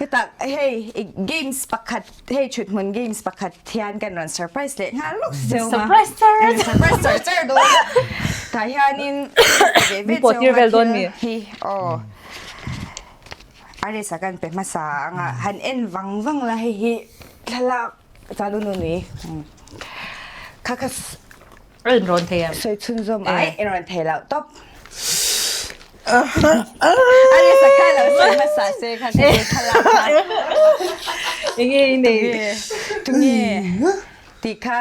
Hetah hei games pakhat hei thuthmun games pakhat hian kan rawn surprise leh nghal lawk cheu nga. Surprise char Surprise char char dawn. Tah hianin ve ve Min pawh tir vel dawn mi. Hi aw. Aresa kan pe hmasa anga han en vang vang la hei hi thlalak chuan u nunui. Kha kha A inrawn thei em? Sawi chhunzawm ai inrawn thei loh tawp. A ni sakha lo sawi hmasa se kha ka chu thlalak kha. Enge i nei? Tunge tih kha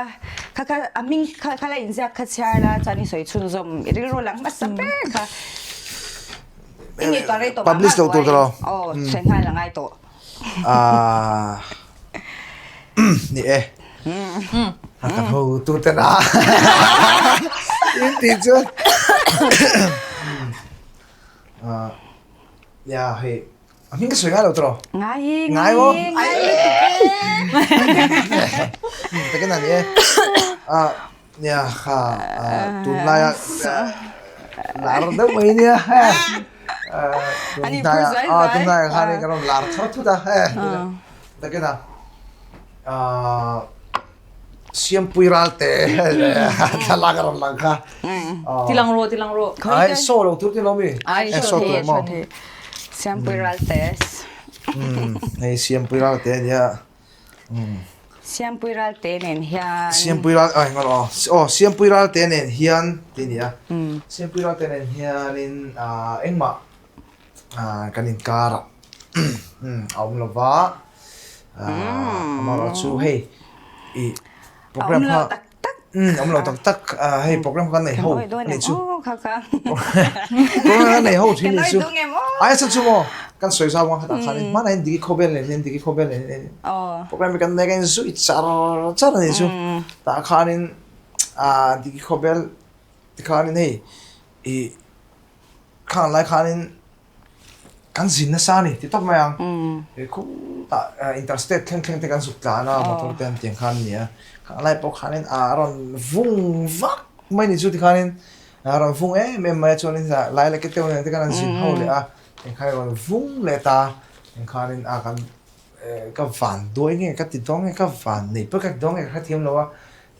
kha kha a hming kha kha la inziak kha chhiar la chuan i sawi chhunzawm i rilru lang hmasa ber kha. I ngaihtuah rei tawh mah Publish mah lo tur ta lo. Aw sawi nghal a ngai tawh. Ah ni e. A kan ho tu te na. In ti chuan. Ah ya hei a hming ka sawi ngai lo tawh. Ngai ngai maw? Ngai lutuk e. Takin a ni e. Ah nia kha tunlaia lar deuh mai nia. Tunlaiah khan kan rawn lar thar thut a takin a Siampui Ralte thlalak a rawn lang kha. Tilang rawh tilang rawh. Ai saw lo tur tilo mi? Ai saw tur maw? Siampui Ralte. Hei Siampui Ralte ania. Siampui Ralte nen hian. Siampui Ral ai ngar aw. Aw Siampui Ralte nen hian tih a ni a. Siampui Ralte nen hianin engmah kan inkar a a awm lo va. Amaherawhchu hei ih program kha. tak. Awm lo tak tak. Hei program kha kan nei ho a nih chu. Program kan nei ho thin a nih chu. Ai chu chu maw kan sawi zau ang khatah khanin hmanah hian Diki Khawbel nen hian Diki Khawbel nen hian program hi kan nei kan inzui char char a nih chu. Tah khanin Diki Khawbel tikhanin hei ih khang lai khanin Kan zin nasa a ni ti tawp mai ang. He khutah interstate thleng thleng te kan zuk tlan a motor te an tiang khan a ni a. Khang lai pawh khanin a rawn vung vak mai ni chu tikhanin a rawn vung em em mai a chuanin lai leh ke teuh nen te khan an zin ho leh a engkhan a rawn vung leh ta engkhanin a kan ka van duai nge ka ti dawn nge ka van nei pawh ka ti dawn nge ka hrethiam lo a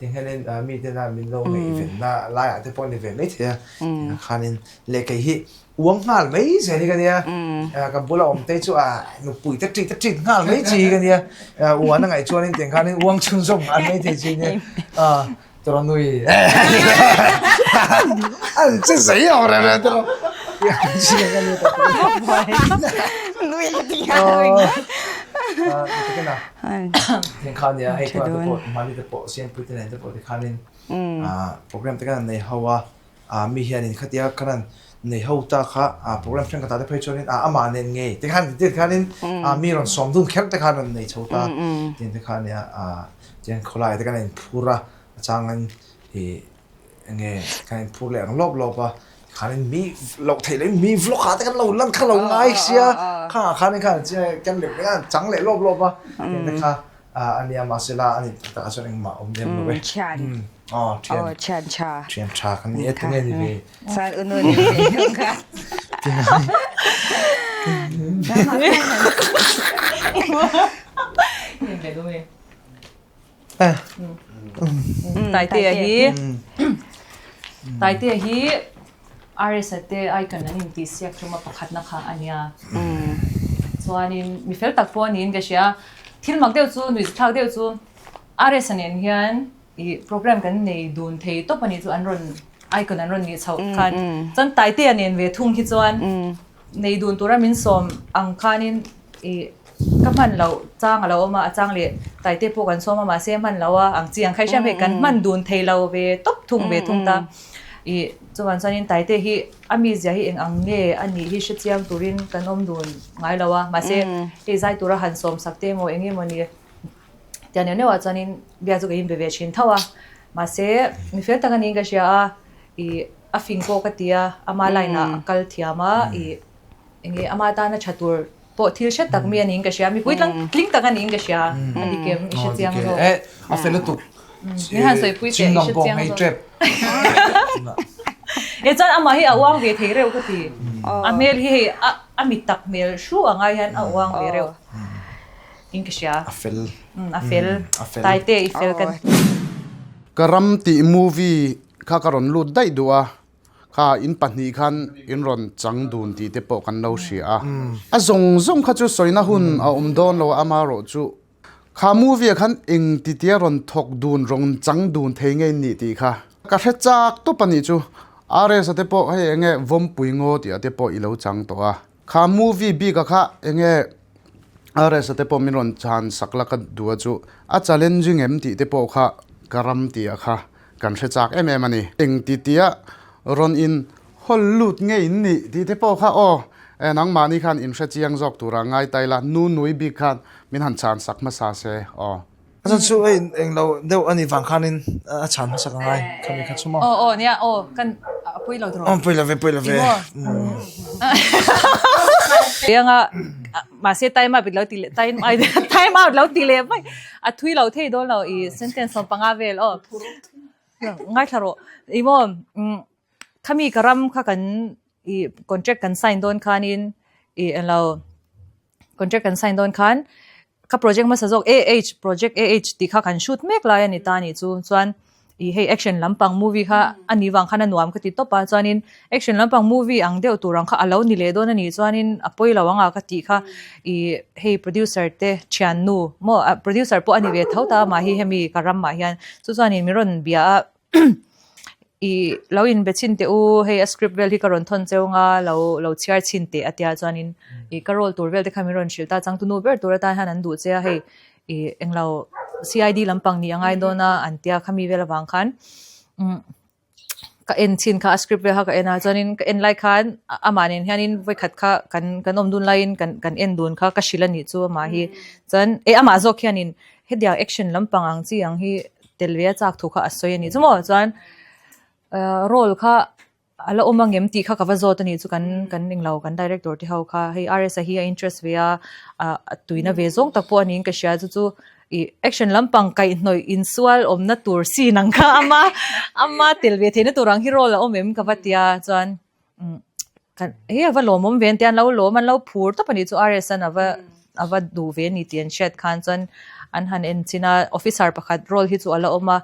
Tianghianin mite na min lo ngaihvenna laiah te pawh a ni ve mai thei a, tiang khanin leh kei hi uang nghal mai zel hi ka nia, ka bula awm te chu a nupui te ṭit a ṭit nghal mai chi hi ka nia, uan a ngaih chuanin tiang khanin uang chhunzawm nghal mai thei chi nia, tawrh nui an che zei ang reng reng tawrh nui ka ti nghal ringawt. Tiang kha nia hei tunah te pawh mahni te pawh siampui te nen te pawh tikhanin program te kan han nei ho a, mi hianin khatia kan han nei ho ta kha program thenkhatah te phei chuanin amah nen ngei te khan ti khanin mi rawn sawm dun kher te khan rawn nei chho ta tiang te kha nia tiang khawlai te kan inphur a, a changin ih Enge kan inphur leh ang lawp lawp a, khanin mi loh theih lohin mi vlog ah te kan lo lan kha lo ngai sia, khangah khanin khan kan leh mai a, chang leh lawp lawp a, heng te kha a nia mahsela a nih tak takah chuan engmah awm lem lo e. Thian. Aw thian. Aw thian tha. Thian tha kan ni e, tunge ni ve. Chuan u nu ni ve thung kha. Ni ve duh e. Taitea hi Taitea hi RS-a te icon an intih siak ṭuma pakhatna kha a nia. Chuanin mi fel tak pawh a niin ka hria. Thil mak deuh chu nuih thlak deuh chu RS-a nen hian ih program kan nei dun thei tawp a nih chu an rawn icon an rawn nih chhoh khan. Chuan Taitea nen ve thung hi chuan nei dun tura min sawm ang khanin ih Ka hman loh chang a lo awm a, a chang leh taite pawh kan sawm a mahse a hman lo a, ang chi ang khai hriam hei kan hman dun thei lo ve tawp thung ve thung ta. Ih chuan chuanin taite hi a mizia hi eng ang nge a nih hi hre chiang turin kan awm dun ngai lo a, mahse hei zai tura han sawm sak te emaw eng emaw ni tiang neuh neuhah chuanin bia chu ka inbe ve thin tho a, mahse mi fel tak a niin ka hria a, ih a fing pawh ka ti a, ama line ah a kal thiam a, ih eng nge ama tana tha tur Pawh thil hre tak mi a niin ka hria, mipui tlang tling tak a niin ka hria, a dik em? I hre chiang zawk. E, a fel lutuk. Min han sawipui teh, i hre chiang zawk. Trep. E chuan amah hi a uang ve thei reuh ka ti. A hmel hi hei a mit tak hmel hru ang ai hian a uang ve reuh. In ka hria. A fel. A fel. A fel. Taite i fel kan. Ka ram tih movie kha ka rawn lut daih duh a, kha in pahnih khan in rawn chang dun tih te pawh kan lo hria a. A zawng zawng kha chu sawina hun a awm dawn lo a, amaherawh chu kha movie ah khan eng titia rawn thawk dun, rawn chang dun thei nge nih tih kha ka hre chak tawp a nih chu. RS a te pawh hei enge Vawmpui ngaw tih ah te pawh i lo chang tawh a. Kha movie bik a kha enge RS a te pawh min rawn chhan sak la ka duh a chu a challenging em tih te pawh kha ka ram tih a kha kan hre chak em em a ni. Eng ti tia rawn in hawl lut nge in nih tih te pawh kha aw e nangmahni khan in hre chiang zawk tura ngai ta ila nu nui bik khan min han chhan sak hmasa se aw. A chan chu hei eng lo deuh a nih vang khanin a chhan hmasak a ngai khami kha chu maw. Aw aw nia aw kan a pui lo tawh. Aw pui lo ve pui lo ve. Tianga mahse time out lo ti leh time time out lo ti leh mai a thui lo thei dawn lo i sentence 15 vel aw. Ngaithla rawh i maw khami ka ram kha kan i contract kan sign dawn khanin i eng lo Contract kan sign dawn khan ka project hmasa zawk AH project AH tih kha kan shoot mek lai a ni ta nih chu chuan ih hei action lampang movie kha a nih vang khan a nuam ka ti tawp a chuanin action lampang movie ang deuh tur ang kha a lo ni leh dawn a nih chuanin a pawi lo ang a ka tih kha ih hei producer te thiannu maw producer pawh a ni ve tho ta a mah hi hemi ka ramah hian chu chuanin min rawn bia a. I lo inbe chhin teh u, hei a script vel hi ka rawn thawn cheu nga, lo lo chhiar chhin teh a tia chuanin i ka role tur vel te kha min rawn hrilh ta, changtunu ber tur atan hian an duh che a, hei i englo CID lampang nih a ngai dawn a an tia khami vel avang khan umm ka en chhin kha a script vel kha ka en a chuanin ka en lai khan amah nen hianin vawikhat kha kan kan awm dun laiin kan kan en dun kha ka hrilh a nih chu amah hi chuan eh amah zawk hianin hetiang action lampang ang chi ang hi tel ve a chak thu kha a sawi a ni chu maw chuan ahh role kha a la awm angem tih kha ka va zawt a ni chu kan kan englo kan director te ho kha hei R_S a hi a interest ve a ah a tuina ve zawng tak pawh a niin ka hria chu chu ih action lampang kaihhnawih insual awmna tur scene ang kha ama ama tel ve theihna tur ang hi role a awm em ka va tia chuan umm kan he a va lawmawm ve an tia an lo lawm an lo phur tawp a nih chu RS an a va a va duh ve a ni tih an hriat khan chuan an han en chin a officer pakhat role hi chu a la awm a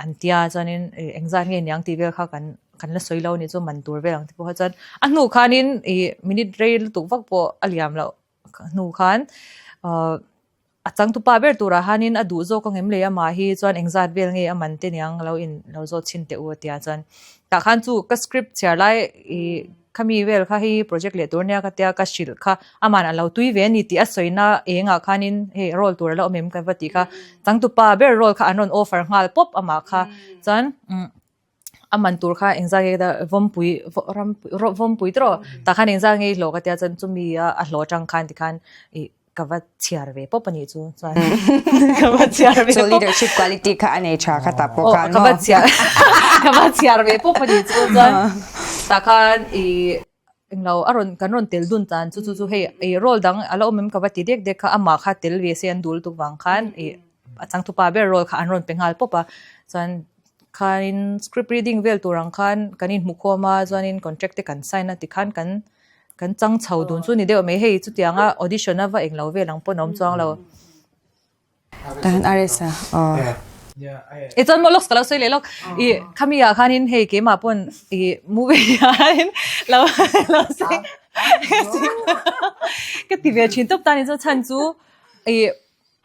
an tia chuanin ih engzat nge niang tih vel kha kan kan la sawi lo a nih chu man tur vel ang te pawh kha chuan a hnu khanin ih minute rei lutuk vak pawh a liam loh hnu khan ahh A changtupa ber turah hianin a duh zawk ang em leh amah hi chuan engzat vel nge a man te niang lo in lo zawt chhin teh u a tia chuan tah khan chu ka script chhiar lai ih khami vel kha hei project leh tur nia ka tia ka hrilh kha aman a lo tui ve a ni tih a sawina engah khanin hei role tur a la awm em ka va tih kha changtupa ber role kha an rawn offer nghal pawp amah kha chuan umm. A man tur kha engzah nge ta vawmpui ram vawmpui tawh tah khan engzah nge i hlawh ka tia chuan chumi a a hlawh atang khan tikhan ih ka va chhiar ve pawp a nih chu chuan ka va chhiar ve So leadership quality kha a nei tha kha ta pawh khan ka va chhiar ka va chhiar ve pawp a nih chu chuan tah khan ih englo a rawn kan rawn tel dun tan chu chu chu hei ih role dang a la awm em ka va ti dek dek kha amah kha tel ve se an dul tuk vang khan ih a changtupa ber role kha an rawn pe nghal pawp a chuan Khanin script reading vel tur ang khan kan inhmukhawm a chuanin contract te kan sign a tikhan kan kan chang chho dun chu ni deuh mai hei chutianga audition a va englo vel ang pawn a awm chuang lo. Tahan RS a aw. I chuan maw lawk ka lo sawi leh lawk i khami ah khanin hei keimah pawn i movie ah hian lo lo sawi ka ti ve thin tawp ta ni chuan chhan chu i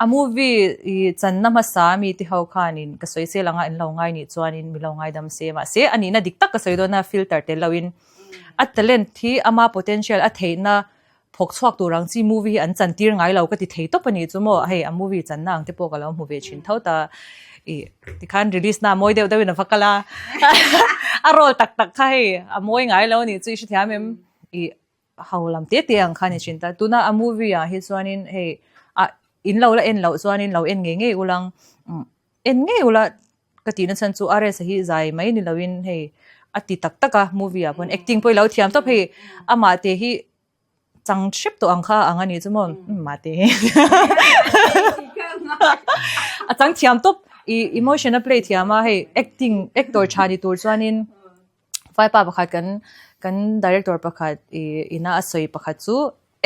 A movie i channa hmasa mi te ho khanin ka sawi sel anga in lo ngai nih chuanin mi lo ngaidam se mahse a nihna dik tak ka sawi dawn a filter tel loin a talent hi ama potential a theihna phawk chhuak tur ang chi movie hi an chan tir ngai lo ka ti thei tawp a nih chu maw hei a movie channa ang te pawh ka lo hmu ve thin tho ta i tikhan release na mawi deuh deuhin a va kal a a role tak tak kha hei a mawi ngai lo a nih chu i hrethiam em i ho lam te te ang kha ni thin ta. Tuna a movie ah hi chuanin hei ah in lo la en loh chuanin lo en ngei ngei ulang en ngei ula ka tihna chhan chu RS hi zai mai ni loin hei a ti tak tak a movie ah pawn acting pawh i lo thiam tawp hei amah te hi chang hrep tawh ang kha ang a ni chu maw mah te hi a chang thiam tawp i emotion a play thiam a hei acting actor tha ni tur chuanin. Vaipa pakhat kan kan director pakhat ih ina a sawi pakhat chu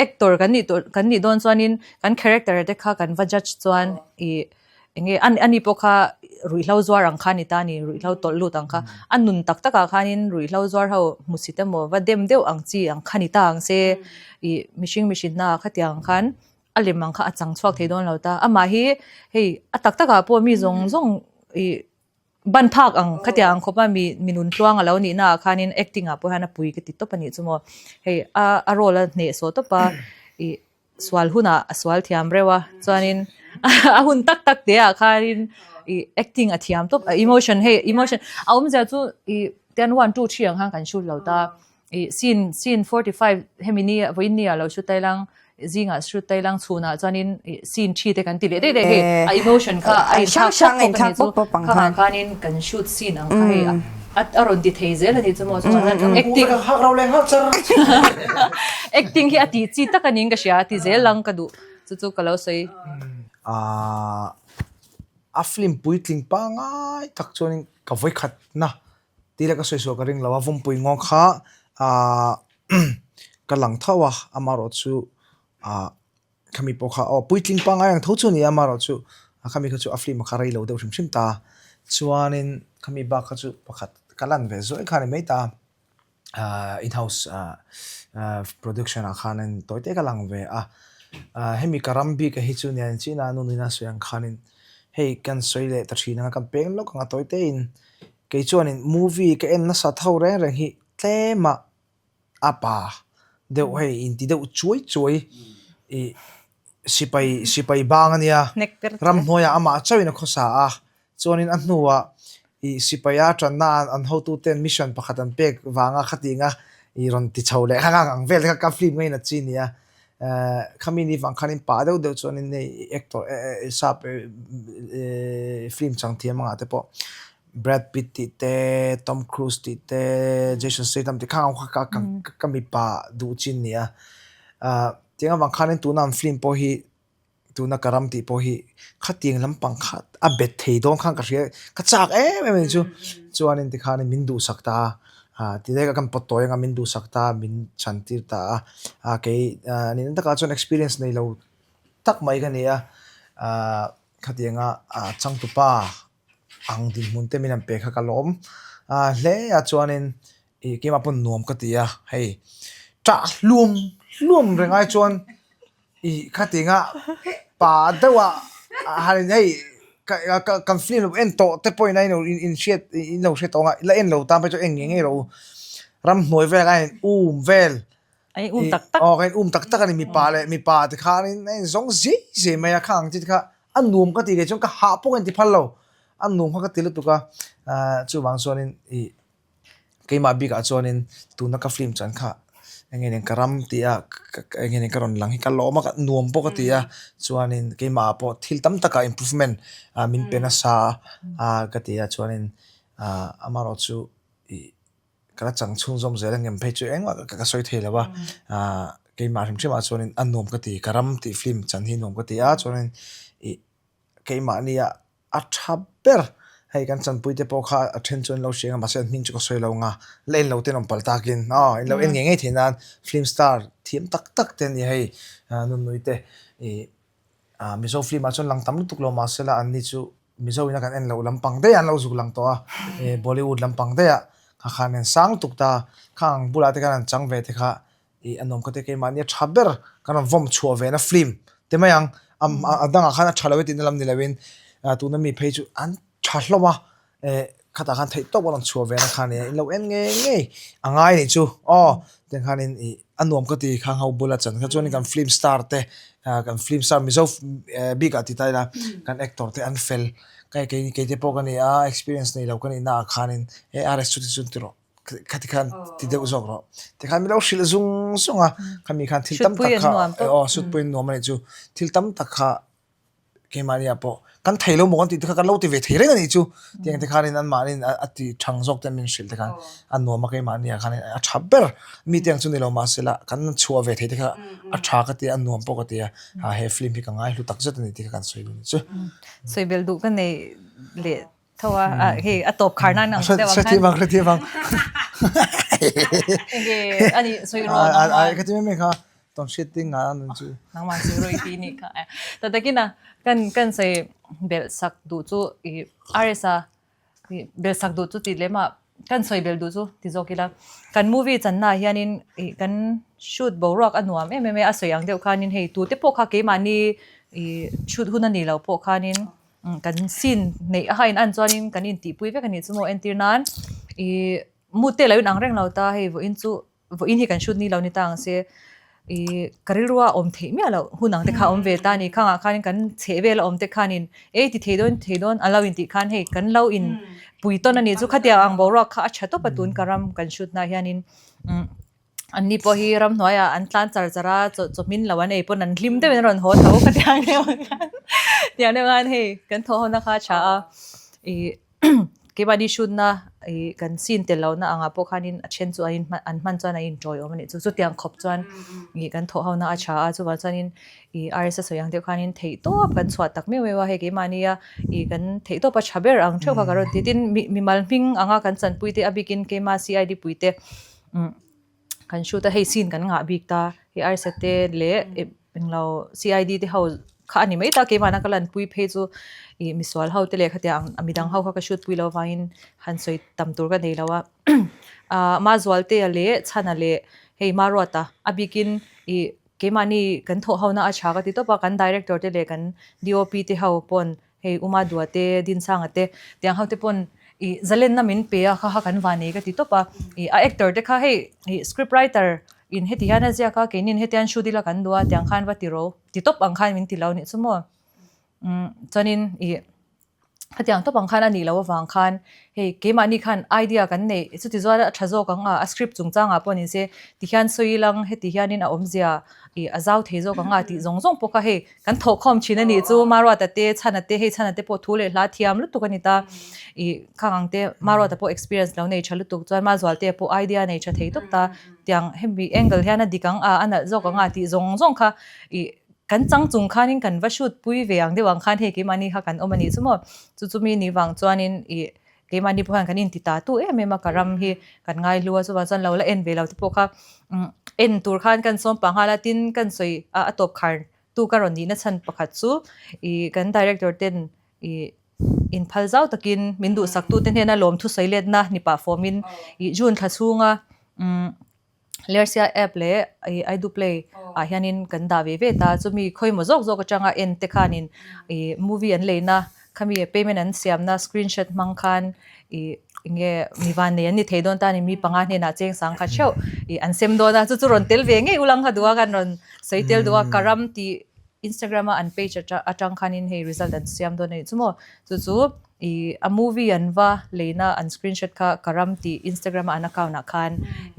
Actor kan nih tawh kan nih dawn chuanin kan character te kha kan va judge chuan ih eng nge ani pawh kha ruihhlo zuar ang kha a ni ta a ni ruihhlo tawlh lut ang kha a nun tak takah khanin ruihhlo zuar ho hmusit emaw va dem deuh ang chi ang kha ni ta ang se ih mihring mihrinna khatiang ang khan a lem ang kha a chang chhuak thei dawn lo ta amah hi hei a tak takah pawh mi zawng zawng ih. Ban phak ang khatiang ang khawpa mi mi nun tluang a lo nih naah khanin acting ah pawh hian a pui ka ti tawp a nih chu maw. Hei a a role a hneh sawh tawp a ih sual hunah a sual thiam reuh a chuanin a hun tak tak te ah khanin ih acting a thiam tawp a emotion hei emotion a awmzia chu ih ten one two three ang khan kan shoot lo ta. Ih scene scene 45 hemi ni vawiin ni ah lo shoot tailang zingah shoot tailang chhunah chuanin ih scene thi te kan ti leh daih daih hei a emotion kha a inthlak pawp pawp a ni chu khangah khanin kan shoot scene ang kha hei a a rawn ti thei zel a ni chu maw chuan acting acting hi a tih chi tak a niin ka hria a ti zel ang ka duh chu chu ka lo sawi. Ahh a film puitling pangai tak chuanin ka vawikhatna Tih leh ka sawi sual ka ring lo a, Vawmpui ngaw kha aah ka lang tho a, amaherawh chu aah khami pawh kha aw puitling pangngai ang tho chu a ni a, amaherawh chu khami kha chu a film kha rei lo deuh hrim hrim ta a, chuanin khami bak kha chu pakhat ka lan ve zuai kha a ni mai ta a, aah in house aah production ah khanin tawi te ka lang ve a, aah hemi ka ram bik a hi chu nia chin a nu nuna sawi ang khanin hei kan sawi leh ta thin ang a, kan peng lawk ang a tawi te in. Kei chuanin movie ka en nasa tho reng reng hi tlema a pa deuh hei inti deuh chuai chuai ih sipai sipai bang a nia ramhnuaiah amah chauhin a khawsa a chuanin a hnuah ih sipai a tanna an hotuten mission pakhat an pek vanga khatinga ih rawn ti chho leh kha ang vel te kha ka film ngei na chi a nia eh khami ni vang khanin pa deuh deuh chuanin hei actor eh sap eh film chang thiam angah te pawh Brad Pitt tih te Tom Cruise tih te Jason Statham tih khang ang kha ka ka mipa duh chin nia ah tiang avang khanin tuna an film pawh hi tuna ka ram tih pawh hi khatiang lampang kha a bet thei dawn khan ka hria ka chak em em a ni chu chuanin tikhanin min duhsak ta a ah ti daih ka pawt tawi anga min duhsak ta a min chhan tir ta a ah kei ah ni takah chuan experience nei lo tak mai ka ni a ah khatianga ah changtupa ang dinhmun te min han pe kha ka lawm ah hle a chuanin ih keimah pawn nuam ka ti a hei ṭah hluam hluam reng ai chuan Ih khatinga pa deuh a han in hei ka ka kan film lo en tawh te pawhin a in in hriat in lo hre tawh ang a la en lo tan phei chu en ngei ngei rawh u ramhnuai vel a in um vel A in um tak tak aw ka in um tak tak a ni mipa leh mipa te khanin a in zawng zei zei mai a khang chi te kha a nuam ka tih leh chuan ka hah pawh ka inti phal lo a nuam kha ka ti lutuk a ah chuvang chuanin ih Keimah bikah chuanin tuna ka film chan kha eng nge ka ram tih a eng nge ka rawn lang hi ka lawm a ka nuam pawh ka ti a chuanin keimah ah pawh thil tam takah improvement ah min pe nasa a ka ti a chuanin ah amaherawh chu ih ka la chang chhunzawm zel ang em phei chu engmah ka sawi thei lo a ah keimah hrim hrim ah chuanin a nuam ka ti ka ram tih film chan hi nuam ka ti a chuanin ih keimahnia a tha ber. Hei kan chanpui te pawh kha a then chu an lo hria ang a mahse an hming chu ka sawi lo ang a, la en lo ten awm palh takin aw in lo en ngei ngei thei nan film star thiam tak tak te an ni hei Nunui te ih ah Mizo film ah chuan lang tam lutuk lo mahse la an ni chu Mizo ina kan en loh lampang daih ah an lo zuk lang tawh a ih Bollywood lampang daih ah kha khan an sang lutuk ta khang bulah te khan an chang ve te kha Ih a nuam ka ti keimahni a tha ber kan rawn vawm chhuah ve na film ti mai ang a dangah khan a tha lo e tihna lam ni loin tuna mi phei chu an tha hlawm a eh khatah khan theih tawp a rawn chhuah ve na kha a nia in lo en ngei ngei a ngai anih chu aw tiang khanin ih a nuam ka ti khang ho bula chan kha chuanin kan film star te kan film star mizo bikah ti ta ila kan actor te an fel kei kei te pawh ka ni a experience nei lo ka nih naah khanin e RS chu ti chuan ti rawh. Khati khan ti deuh zawk rawh. Tikhan min lo hrilh zung zung a, khami khan thil tam tak kha aw sutpui an nuam a nih chu. Thil tam tak kha keimahni ah pawh kan thei lo maw kan tih te kha kan lo ti ve thei reng a nih chu. Tiang te khanin anmahniin a ti thang zawk te min hrilh te khan a nuam a keimahni ah khanin a tha ber. Mi te ang chu ni lo mahse la kan chhuah ve thei te kha a tha ka ti a, a nuam pawh ka ti a, he film hi ka ngai hlu tak zet a ni tih kha kan sawi duh a nih chu. Sawi belh duh ka nei leh Tho a, a hei a tawp khar nan ang deuh ang khan. Hrethiam ang, hrethiam ang. Enge ani sawi rawn ang a. Ka ti mai mai kha. Tawn hriat te nga nun chu. Nangmah zero i ti nih kha. Ta takin a kan kan sawi belh sak duh chu i RS a i belh sak duh chu ti lem ah kan sawi belh duh chu ti zawk ila kan movie channa ah hianin i kan shoot boruak a nuam em em e a sawi ang deuh khanin hei tute pawh kha keimahni i shoot hun a nih loh pawh khanin kan scene neih a hain an chuanin kan intihpui vek a nih chu maw entir nan i mood te lo inang reng lo ta hei vawiin chu Vawiin hi kan shoot ni lo ni ta ang se ih ka rilrua awm theih miah loh hun ang te kha a awm ve ta a ni. Khangah khanin kan chheh vel a awm te khanin ei ti thei dawn thei dawn a lo intih khan hei kan lo in pui tawn a nih chu khatiang ang boruak kha a tha tawp a tun ka ram kan shoot na hianin umm anni pawh hi ramhnuaiah an tlan char char a chaw chaw hmin lo an ei pawn an hlim deuhin an rawn haw tho khatiang deuh ang khan tiang deuh khan hei kan thawh ho na kha a tha a ih Keimahni hrutna ih kan scene tel lohna angah pawh khanin a then chu an in an hman chuan a inṭawi awm a nih chu. Chutiang khawp chuan ih kan thawh hona a tha a, chuvang chuanin ih RSA sawi ang deuh khanin theihtawp kan chhuah tak meuh meuh a, hei keimahnia ih kan theihtawp a tha ber ang theuh kha ka rawn ti. Tin, mi mimal hming anga kan chanpui te a bikin keimah CID pui te umm Kan shoot a hei scene kan ngah bik ta hei RSA te leh englo CID te ho kha a ni mai ta keimahna ka lanpui phei chu ih misual ho te leh khatiang ang midang ho kha ka shoot pui lo avangin han sawi tam tur ka nei lo a ah Mazualtea leh Chhana leh hei Maruata a bikin ih keimahni kan thawh ho na a tha ka ti tawp a kan director te leh kan DOP te ho pawn Hei Uma Dua te, Dinsanga te, tiang ho te pawn ih zalenna min pe a kha kha kan va nei ka ti tawp a. Ih a actor te kha hei ih script writer in heti hian a ziak a, keinin hetian shoot ila kan duh a, tiang khan va ti ro ti tawp ang khan min ti lo nih chu maw. Umm chuanin ih hetiang tawp ang khan a nih loh avang khan hei keimahni khan idea kan neih chuti zual a tha zawk ang a, a script chungchangah pawh ni se tihian sawi ilang heti hianin a awmzia ih a zau thei zawk ang a tih zawng zawng pawh kha hei Kan thawhkhawm thin a nih chu Maruata te, Chhana te, hei Chhana te pawh thu leh hla thiam lutuk a ni ta. Ih khang ang te Maruata pawh experience lo nei tha lutuk chuan Mazualte pawh idea nei tha thei tawp ta. Tiang hemi angle hian a dik ang a, a nalh zawk ang a tih zawng zawng kha ih kan chang chung khanin kan va shoot pui ve ang deuh ang khan hei keimahni kha kan awm a nih chu maw. Chu chumi ni vang chuanin ih keimahni pawh hian kan inti ta tu em em a ka ram hi kan ngai hlu a chuvang chuan lo la en ve lo te pawh kha en tur khan kan sawm pah nghal a tin kan sawi a a tawp khar tu ka rawn nihna chhan pakhat chu ih kan director ten ih inphal zau takin min duhsak tu te hnena lawm thusawi letna ni pah fawmin ih June thla chhunga umm Lersia app leh ih Aidu Play ah hianin kan dah ve ve ta, chumi khawimaw zawk zawk atanga en te khanin ih movie an leina khami payment an siamna screenshot hmang khan ih enge mi van nei an ni thei dawn ta a ni, mi panga hnenah cheng sang kha theuh ih an sem dawn a, chu chu rawn tel ve ngei ulang kha duh a kan rawn sawi tel duh a, ka ram tih Instagram a an page atang khanin hei result an siam dawn a nih chu maw, chu chu Ih a movie an va leina an screenshot kha ka ram tih Instagram a an account ah khan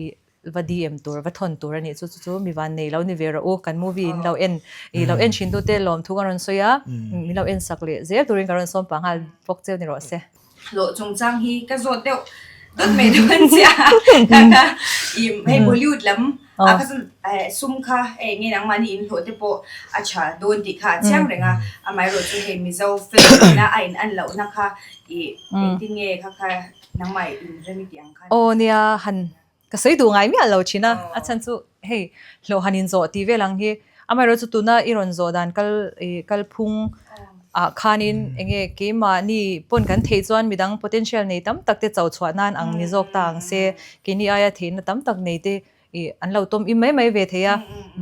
ih va DM tur va thawn tur a nih chu chu chu mi van nei lo ni ve rawh u kan movie in lo en ih lo en thin tu te lawm thu ka rawn sawi a min lo en sak leh zel turin ka rawn sawm pah nghal bawk cheu ni rawh se. Hlawh chungchang hi ka zawt deuh dawt mai dawn chiah a kha ih hei Bollywood lam A kha chuan sum kha hei nge nangmahni in hlawh te pawh a tha dawn tih kha a chiang reng a, amaherawh chu hei Mizo film nena a in an lohna kha ih engtin nge kha kha nangmah in rem i tih ang khan. Aw nia han ka sawi duh ngai miah lo thin a, a chhan chu hei hlawh han in zawh tih vel ang hi amaherawh chu tuna i rawn zawh dan kal ih kalphung ah khanin enge keimahni pawn kan theih chuan midang potential nei tam tak te cho chhuah nan ang ni zawk ta ang se keini aia theihna tam tak nei te ih an lo tawm im mai mai ve thei a,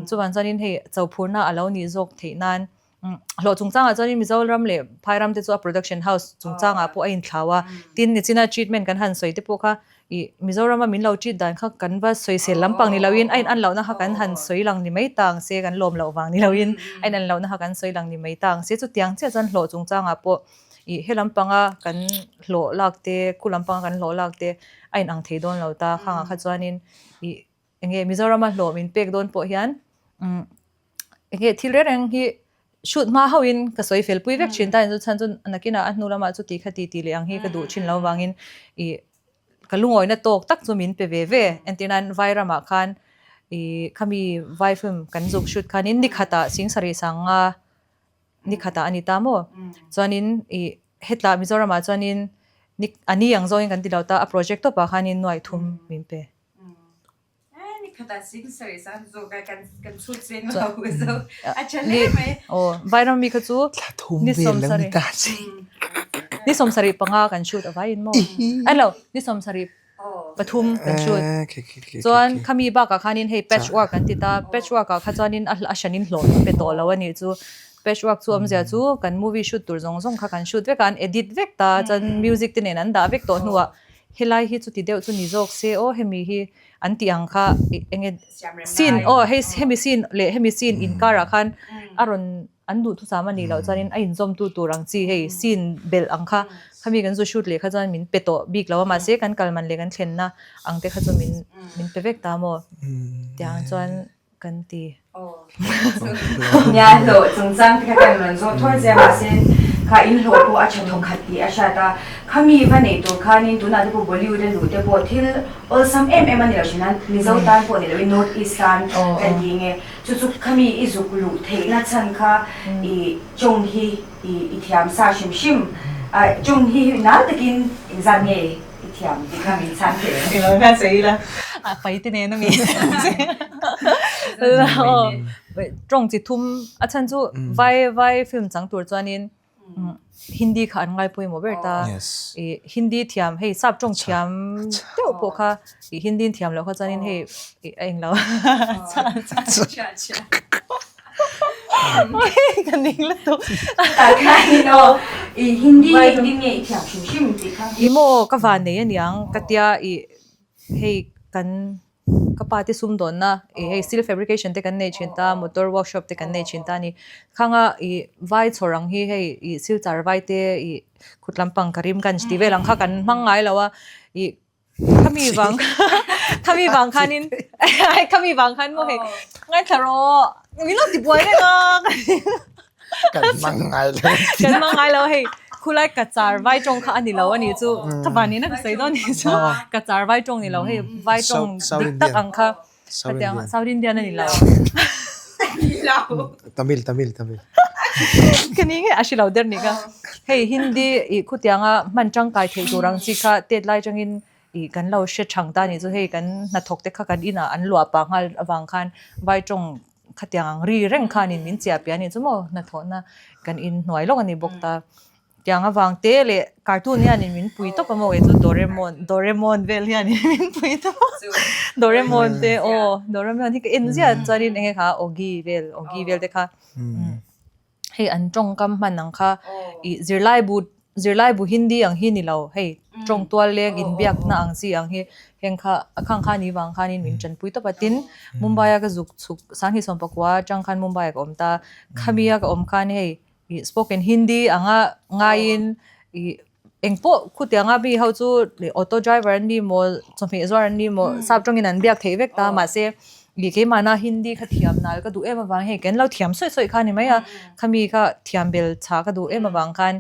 chuvang chuanin hei chophurna a lo nih zawk theih nan hlawh chungchangah chuanin Mizoram leh Phairam te chu a production house chungchangah pawh a inthlau a, tin nichina treatment kan han sawi te pawh kha ih Mizorama min lo treat dan kha kan va sawisel lampang ni loin a in an lohna kha kan han sawi lang ni mai ta ang se kan lawm loh vang ni loin a in an lohna kha kan sawi lang ni mai ta ang se chutiang chiah chuan hlawh chungchangah pawh ih he lampanga kan hlawh lak te khu lampanga kan hlawh lak te a in ang thei dawn lo ta khangah kha chuanin ih enge Mizorama hlawh min pek dawn pawh hian umm enge thil reng reng hi shoot hma hauhin ka sawi fel pui vek thin ta chu chhan chu nakinah a hnu lamah chu ti kha ti ti leh ang hi ka duh thin lo vangin ih ka lungawina tawk tak chu min pe ve ve entir nan vai ramah khan ih khami vai film kan zuk shoot khanin ni khatah sing sarih sanga Ni khatah a ni ta maw? Chuanin ih hetlah Mizoramah chuanin ni a ni ang zawngin kan ti lo ta, a project tawpah khanin nuaih thum min pe. Khata sing sarih san zawk a kan kan chhut seng lo zo a tha hle mai. Aw Vairam mi kha chu Thla thum ni vel lo ni 70 ta che. Ni 75 kan shoot avai in maw? Ai lo ni 70 pathum kan shoot. Chuan khami bakah khanin hei patch work kan ti ta patch work ah kha chuanin a a hranin hlawh pe tawh lo a nih chu. Patch work chu awmzia chu kan movie shoot tur zawng zawng kha kan shoot vek a an edit vek ta chuan music te nen an dah vek tawh hnuah helai hi chuti deuh chu ni zawk se aw hemi hi an tih ang kha enge scene aw hei hemi scene leh hemi scene inkar ah khan a rawn an duhthusam a nih loh chuanin a inzawmtu tur ang chi hei scene belh ang kha khami kan zu shoot leh kha chuan min pe tawh bik lo a mahse kan kal man leh kan thlenna ang te kha chu min min pe vek ta maw tiang chuan kan ti. Nia hlawh chungchang te kha kan rawn zawh thuai che a mahse kha in hlawh pawh a tha thawk khat tih a hriat a, khami va neih tur khanin tunah te pawh Bollywood a luh te pawh thil awlsam em em a ni lo thin a, Mizo tan pawh ni loin North East tan kan ti nge chu chu khami i zuk luh theihna chhan kha i tawng hi i thiam sa hrim hrim a, tawng hi nal takin engzat nge I thiam tih kha min chhan thei ang. Englo kha sawi ila a pai te nen a mi. Tawng chi thum a chhan chu vai vai film chang tur chuanin Hindi kha an ngai pawimawh ber ta. I Hindi thiam hei sap tawng thiam deuh pawh kha i Hindi thiam loh kha chuanin hei a englo. Ka ning lutuk. I Hindi engtin nge i thiam hrim hrim tih kha. I maw ka van nei aniang ka tia i hei kan ka pa te sumdawnna i hei steel fabrication te kan nei thin ta motor workshop te kan nei thin ta a ni. Khanga i vai chhawr ang hi hei i silchar vai te i khut lampang ka rim ganj tih vel ang kha kan hmang ngai lo a i Khami vang khami vang khanin khami vang khan maw hei ngaithla rawh min lo ti buai reng a kan hmang ngai lo kan hmang ngai lo hei khulai kachar vai tawng kha ani lo ani chu ka van in a ka sawi dawn ni chu kachar vai tawng ni lo hei vai tawng dik tak ang kha khatiang South Indian ani lo Tamil Tamil Tamil ka ni nge a hri lo der ni ka hei Hindi ih khutianga hman tangkai theih tur ang chi kha tet lai atangin ih kan lo hre thang ta ni chu hei kan hnathawk te kha kan inah an luah pah nghal avang khan vai tawng khatiang ang ri reng khanin min chiah piah a ni chu maw hnathawhna kan inhnuai lawk a ni bawk ta. Tiang avang te leh cartoon hianin min pui tawp a maw kei chu Doraemon Doraemon vel hianin min pui tawp a Doraemon te aw Doraemon hi ka en ziah chuanin eng nge kha Oggy vel Oggy vel te kha hei an tawngkam hman ang kha ih zirlai bu zirlai bu Hindi ang hi ni lo hei tawng tual leng inbiakna ang chi ang hi heng kha a khang kha ni vang khanin min tanpui tawp a tin Mumbai a ka zuk chhuk Sanghnih Sawmpakua atang khan Mumbai ah ka awm ta khami a ka awm khan hei Ih spoken Hindi anga ngaiin ih engpawh khutianga mi ho chu auto driver an ni maw chawhmeh zuar an ni maw sap tawngin an biak theih vek ta mahse ih keimahna Hindi kha thiam nal ka duh em avang hei kan lo thiam sawi sawi kha a ni mai a khami kha thiam bel chha ka duh em avang khan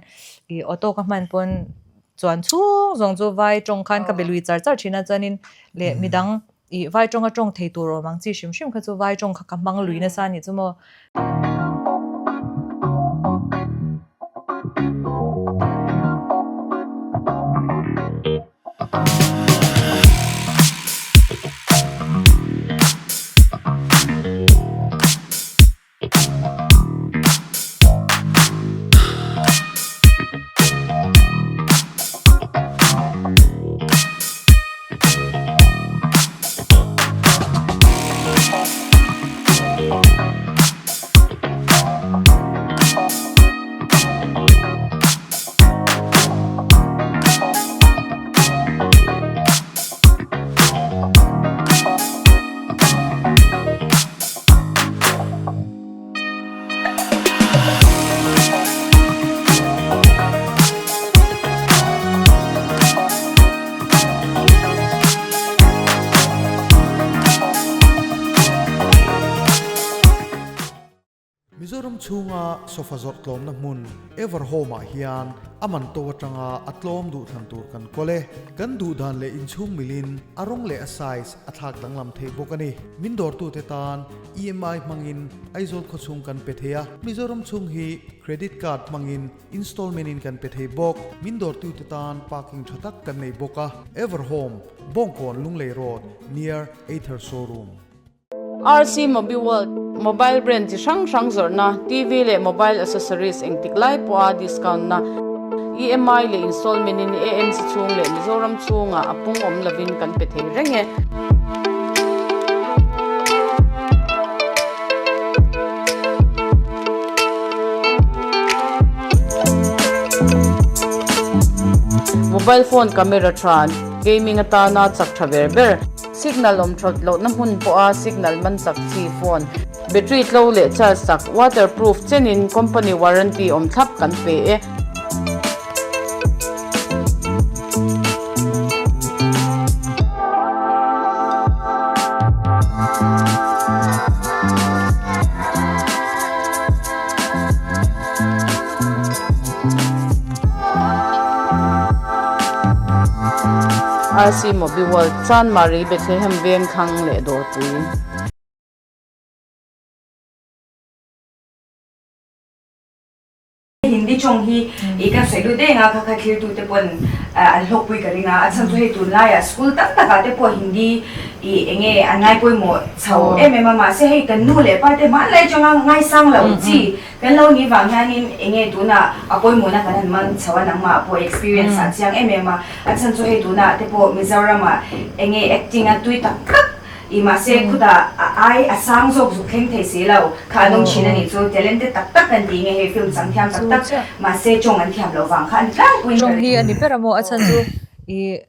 ih auto ka hman pawn chuan chhung zawng chu vai tawng khan ka be lui char char thin a chuanin leh midang Ih, vai tawng a tawng thei tur awm ang chi hrim hrim kha chu vai tawng kha ka hmang lui nasa a nih chu maw. chhunga sofa zawrh tlawmna hmun Everhome ah hian a man to atanga a tlawm duh thlan tur kan kawl e. Kan duh dan leh inchhung milin a rawng leh a size a thlak danglam theih bawk a ni. Min dawrtute tan EMI hmangin Aizawl khawchhung kan pe thei a, Mizoram chhung hi credit card hmangin installment in kan pe thei bawk. Min dawrtute tan parking tha tak kan nei bawk a, Everhome, Bawngkawn Lunglei Road, near Ather Showroom. RC Mobiworld, Mobile brand chi hrang hrang zawrhna, TV leh mobile accessories engtik lai pawha discount na, EMI leh installment in AMC chhung leh Mizoram chhungah a pung awm lovin kan pe thei reng e. Mobile phone camera tha, gaming atana chak tha ber ber. Signal awm thawt lohna hmun pawha signal man chak chi phone, battery tlo leh charge chak, waterproof chenin company warranty awm thlap kan pe e. RC Mobi World, Chanmari, Bethlehem veng thlang leh dawrpui. Hindi tawng hi i kan sawi lut deng a, kha kha thiltu te pawn an hlawkpui ka ring a, a chhan chu hei tunlaiah school tam takah te pawh Hindi i enge an ngaipawimawh chho em em a, mahse hei kan nu leh pa te hmanlai atanga ngaisang lo chi Kan lo nih vang hianin enge tunah a pawimawhna kan han man chho a, nangmah pawh experience ah chiang em em a, a chhan chu hei tunah te pawh Mizoramah enge acting a tui tak tak i mahse khutah a ai a sang zawk zuk thleng thei si lo kha an awm thin a nih chu, talented tak tak kan tih nge hei film chang thiam tak tak mahse tawng an thiam loh vang kha an tlangpuiin ka Tawng hi a ni ber a maw a chhan chu i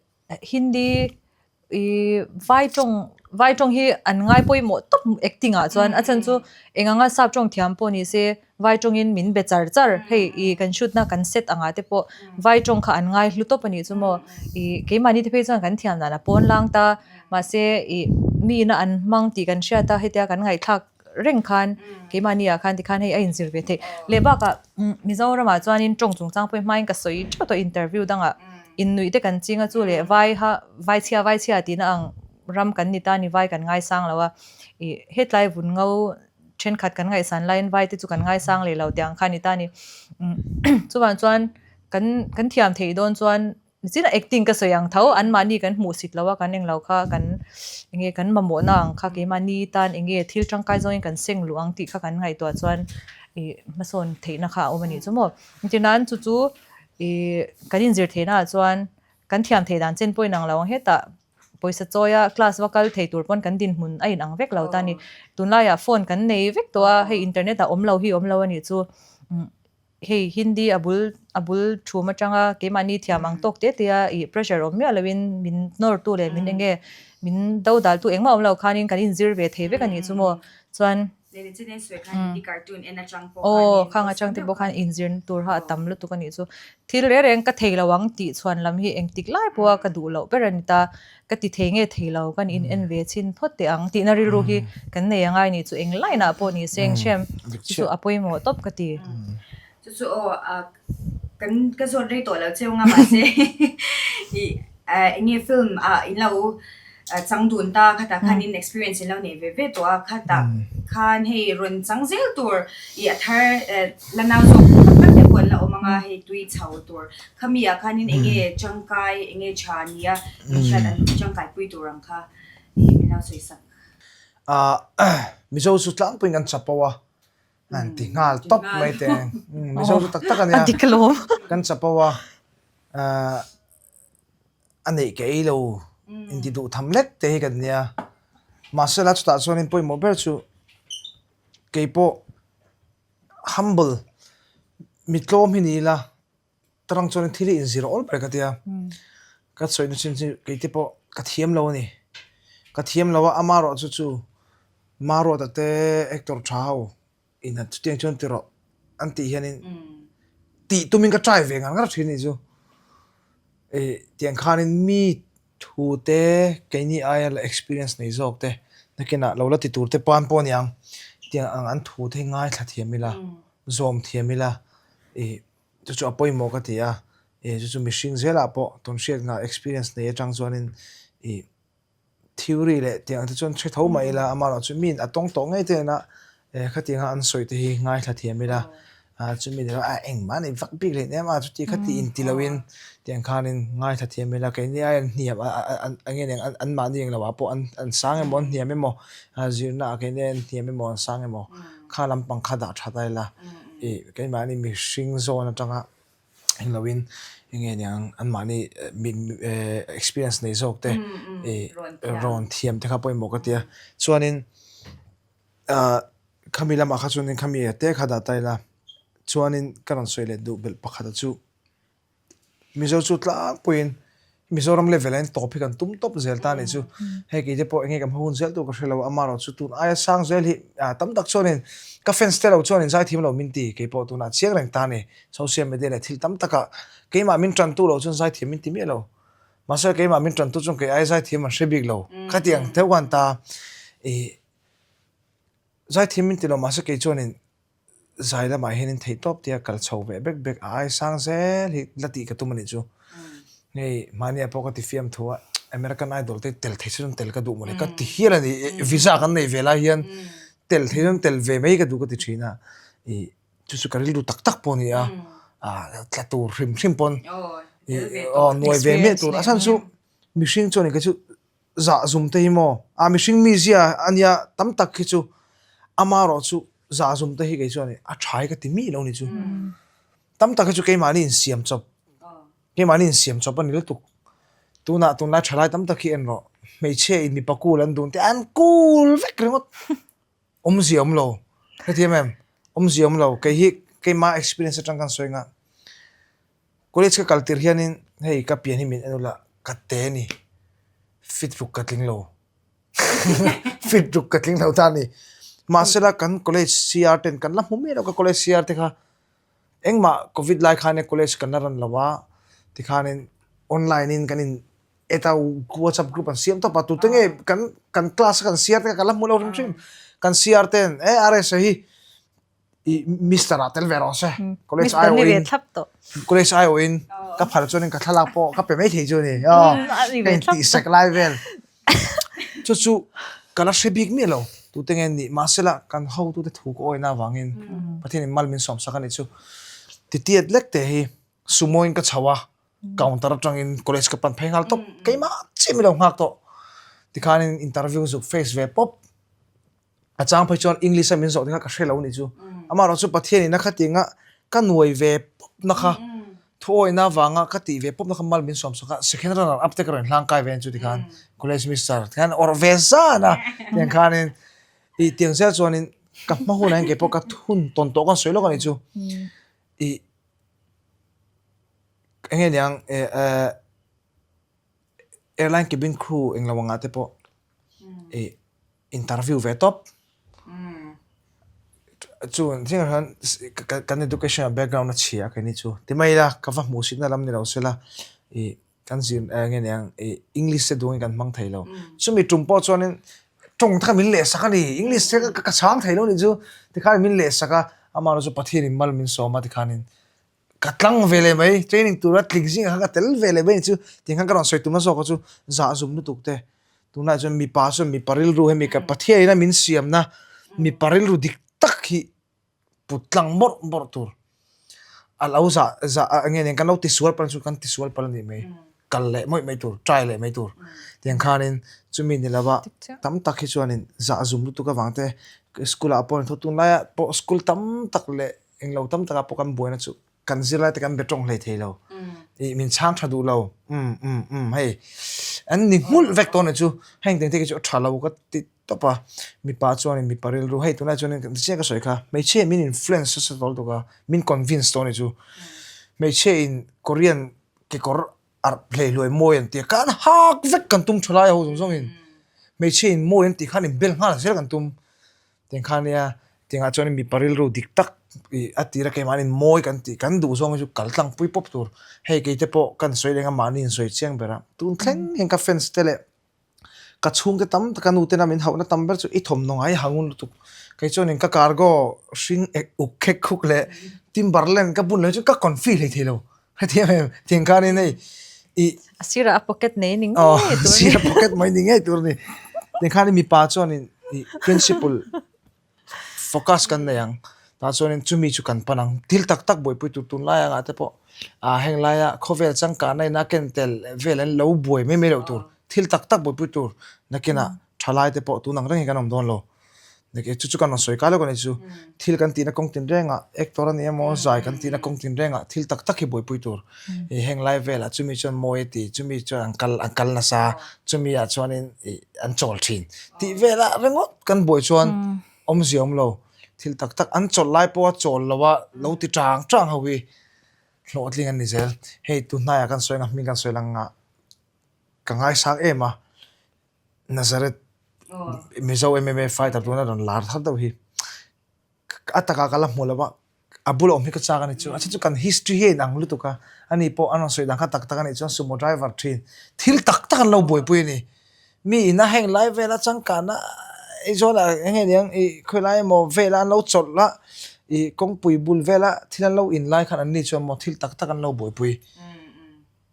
Hindi I vai tawng vai tawng hi an ngai pawimawh tawp acting ah chuan a chhan chu eng anga sap tawng thiam pawh ni se vai tawngin min be char char hei i kan shoot na kan set anga te pawh vai tawng kha an ngai hlu tawp a nih chu maw i keimahni te phei chuan kan thiam dan a pawn lang ta mahse i mi ina an hmang tih kan hriat a hetia kan ngaihthlak reng khan keimahni ah khan tikhan hei a inzir ve theih leh bakah Mizoramah chuanin tawng chungchang pawh hi hmain ka sawi teuh tawh interview dangah innuih te kan ching a chu leh vai ha vai chhia vai chhia tihna ang ram kan ni ta ni vai kan ngaisang lo a ih hetlai vun ngo thenkhat kan ngaihsan laiin vai te chu kan ngaisang leh lo tih ang kha a ni ta ni chuvang chuan kan kan thiam theih dawn chuan Nichin a acting ka sawi ang tho, anmahni kan hmuhsit lo a, kan englo kha kan enge kan mamawhna ang kha keimahni tan enge thil tangkai zawngin kan seng luh ang tih kha kan ngaihtuah chuan ih hmasawn theihna kha a awm a nih chu maw. Engtin chu chu ih kan inzir theihna ah chuan kan thiam theih dan chen pawh inang lo ang hetah pawisa chawia class va kal thei tur pawn kan dinhmun a inang vek lo ta a ni. Tunlaiah phone kan nei vek tawh a, hei internet ah awm lo hi awm lo a nih chu. Hei Hindi a bul a bul thum atanga keimahni thiam ang tawk te te a ih pressure awm miah loin min nawr tu leh min enge min do dal tu engmah awm lo khanin kan inzir ve thei vek a nih chu maw chuan aw khang atang te pawh khan inzir na tur kha a tam lutuk a nih chu thil reng reng ka thei lo ang tih chhuan lam hi engtik lai pawha ka duh loh ber a ni ta. Ka ti thei nge thei lo, kan in en ve chhin phawt teh ang tihna rilru hi kan nei angai nih chu eng line ah pawh ni se eng hrem chu chu a pawimawh tawp ka ti. Chu chu aw kan ka zawt rei tawh lo cheu nga mahse i enge film ah in lo chang dun ta khatah khan in experience in lo nei ve ve tawh a khatah khan hei rawn chang zel tur i a thar la nau zawk tak tak te pawh an la awm anga hei tui chho tur Khami ah khanin enge tangkai, enge tha nia min hriat an tangkai pui tur ang kha i min lo sawi sak. Mizo chu tlangpuiin kan chapo a, an ti nghal tawp mai te. Mizo chu tak tak a nia. A dik alawm. Kan chapo a, a neih ka ei lo inti duh tham lek te hi kan nia. Mahse la chutah chuanin pawimawh ber chu keipawh humble mi tlawm hi ni ila Tarang chuan thil hi inzir awl ber ka tia. Ka sawi na chin chu kei te pawh ka thiam lo a ni. Ka thiam lo a, ama erawh chu chu Maruata te actor tha ho in han chutiang chuan ti rawh an tih hianin tih tumin ka try ve ngar ngar thin a nih chu. Ih tiang khanin mi thu te keini aia la experience nei zawk te nakinah lo la ti tur te pan pawh a ni ang tiang ang an thu te hi ngaithla thiam ila. zawm thiam ila ih chu chu a pawimawh ka ti a, ih chu chu mihring zelah pawh tawn hriatna experience nei atang chuanin ih theory leh tiang te chuan hre tho mah ila amaherawh chu miin a tawng tawh ngei te nen a eh khatianga an sawi te hi ngaithla thiam ila ah chumi ni lo a engmah nei vak bik leh em a chuti khati inti loin tiang khanin ngaithla thiam ila keini ai an hniam a a eng nge an mahni englo ah pawh an an sang emaw an hniam emaw ah zirna ah keini ai an hniam emaw an sang emaw kha lampang kha dah that a ila ih keimahni mihring zawn atanga eng loin eng nge niang an mahni experience nei zawk te ih rawn thiam te kha pawimawh ka tia chuanin ah khami lamah kha chuanin khami te kha dah ta ila chuanin ka rawn sawi leh duh belh pakhat a chu Mizo chu tlangpuiin Mizoram level ah hian tawp hi kan tum tawp zel ta a nih chu. Hei kei te pawh eng nge kan hma hun zel tur ka hre lo a, amaherawh chu tun aia sang zel hi tam tak chuanin ka fans te lo chuanin zaithiam lo min ti kei pawh tunah chiang reng ta a ni. Social media leh thil tam takah keimah min tantu lo chuan zaithiam min ti miah lo. Mahse keimah min tantu chuan kei aia zaithiam an hre bik lo. Khatiang deuh khan ta ih zaithiam min ti lo mahse kei chuanin Zai lamah hianin theihtawp tia kal chho ve bek bek a ai sang zel hi la tih ka tum a nih chu. Hei mahniah pawh ka ti fiam thu a, American Idol te tel thei se chuan tel ka duh mawle ka ti hial a ni. Visa kan nei ve lai hian tel thei chuan tel ve mai ka duh ka ti thin a. Ih chu chu ka rilru tak tak pawh a ni a, tla tur hrim hrim pawn aw nuai ve miah tur a chhan chu mihring chuan kei chu Zah zum te hi maw? A mihring mizia a nia tam tak hi chu amaherawh chu zah zum te hi kei chuan a tha hi ka ti miah lo ni chu. Tam tak hi chu keimahni insiam chawp, keimahni insiam chawp a ni lutuk. Tunah tunlai thalai tam tak hi en rawh, hmeichhia in mipa cool an dun te an cool vek ringawt. Awmzia awm lo, hrethiam em? Awmzia awm lo, kei hi keimah experience atang khan sawi nga. College ka kal tir hianin hei ka pian hi min en ula ka te a ni, fit ruk ka tling lo, fit ruk ka tling lo ta a ni. Mahsela kan college CR ten kan la hmu miah lo ka college CR te kha engmah covid lai khan college kan la ran lo a tikhanin online in kan in eta whatsapp group an siam tawp a tute nge kan kan class a kan CR te kha kan la hmu lo hrim hrim kan CR ten e RS-a hi i mister ah tel ve rawh se college ai awin college ai awin ka phal chuanin ka thlalak pawh ka pe mai thei chu ni ka in tih sek lai vel chu chu ka la hre bik miah lo tute nge ni mahsela kan hotute thu ka awina avangin Pathian in mal min sawm sak a nih chu titiat lek te hi sumo in ka chho a counter atangin college ka pan phei nghal tawp keimah chiah mi lo nghak tawh tikhanin interview zuk face ve pawp. A chang phei chuan English a min zawh ding a ka hre lo a nih chu. Amaherawh chu Pathian in a khatinga ka nuai ve pawp na kha thuawihna avanga ka tih ve pawp na kha mal min sawm sak a, second runner up te ka rawn hlang kai ve chu tikhan college mister tikhan awrh ve zan a tiang khanin ih tiang zel chuanin ka hma hunah hian keipawh ka thun tawn tawh ka sawi lawk a nih chu. Ih eng nge niang eh eh. Airline cabin crew englo angah te pawh ih interview ve tawp. Chu zingah hian kan education background a chhia keini chu ti mai ila ka va hmuh sitna lam ni lo se la ih kan zir eng nge niang ih english te duangin kan hmang thei lo. Chumi tum pawh chuanin tawng te kha min lehsak a ni english te ka chhang thei lo nih chu tikhan min lehsak a amaherawhchu Pathianin mal min sawm a tikhanin Ka tlang ve leh mai, training tura tling zingah khan ka tel ve leh mai chu tiang khan ka rawn sawi tumna zawk kha chu zah zum lutuk te. Tunlai chuan mipa chuan mipa rilru hemi ka Pathian ina min siamna mipa rilru dik tak hi put tlang mawrh mawrh tur. A lo zah zah eng nge nen kan lo tisual palh chu kan tisual palh a nih mai. Kal leh mawih mai tur, try leh mai tur. Tiang khanin chumi ni lova tam tak hi chuanin zah zum lutuk avang te school ah pawh tunlaiah pawh school tam tak leh Englo tam takah pawh kan buaina chu kan zirlai te kan be tawng hlei thei lo. Ih min chhang tha duh lo. Um um um hei an ni nghulh vek tawh a ni chu. Heng teng te khi chu a tha lo ka ti tawp a. Mipa chuanin mipa rilru hei tunlai chuanin chiah ka sawi kha hmeichhia in min influence nasa tawh lutuk a, min convince tawh a ni chu. Hmeichhia in Korean kekawr arh hlei hluai mawi an ti a, kan hak vek kan tum tha lai ho zawng zawngin. Hmeichhia in mawi an tih khan inbel nghal zel kan tum. Tiang kha nia, tiangah chuan mipa rilru dik tak ih a tira keimahni mawi kan tih kan duh zawng hi chu kal tlang pui pawp tur. Hei kei te pawh kan sawi leng a mahni in sawi chiang ber a, tun thleng hian ka fans te leh ka chhungte tam tak ka nu tena min hauhna tam ber chu i thawmhnaw ngai hangun lutuk. Kei chuanin ka cargo hring ek uk khek khuk leh Timberland ka bun lo hi chu ka confi hlei thei lo. Hetiang em tiang khanin hei i A sirah a pocket nei ni ngei tur a ni. Sirah pocket mai ni ngei tur a ni. Tiang khanin mipa chuanin i principle focus kan nei ang. Tah chuanin chumi chu kan pan ang. Thil tak tak buaipui tur tunlai angah te pawh ah heng laia khawvel changkahna in a ken tel vel an lo buai mai mai loh tur. Thil tak tak buaipui tur nakinah thalai te pawh tun ang reng hi kan awm dawn lo. Chu chu kan rawn sawi kai lawk a ni chu. Thil kan tihna kawng tinrengah actor a ni emaw zai kan tihna kawng tinrengah thil tak tak hi buaipui tur. Ih heng lai velah chumi chuan mawi a ti, chumi chuan an kal an kal nasa, chumi ah chuanin ih an chawl thin tih velah ringawt kan buai chuan awmzia awm lo. Thil tak tak an chawlh lai pawha chawl lo a lo ti chang chang ho hi hlawhtling an ni zel. Hei tunhnaiah kan sawi ang a hming kan sawi lang a ka ngaisang em a. Nazareth Mizo MMA fighter tuna rawn lar thar deuh hi a takah ka la hmu lo a, a bula awm hi ka chak a ni chu. A chhan chu kan history hi a inang lutuk a, ani pawh an rawn sawi dan kha tak tak a nih chuan sumo driver thin thil tak tak an lo buaipui a ni. Mi ina heng lai vela changkana Aizawl ah eng nge niang ih khawilai emaw vela an lo chawlh a, ih kawngpui bul vela thil an lo in lai khan anni chuan maw thil tak tak an lo buaipui.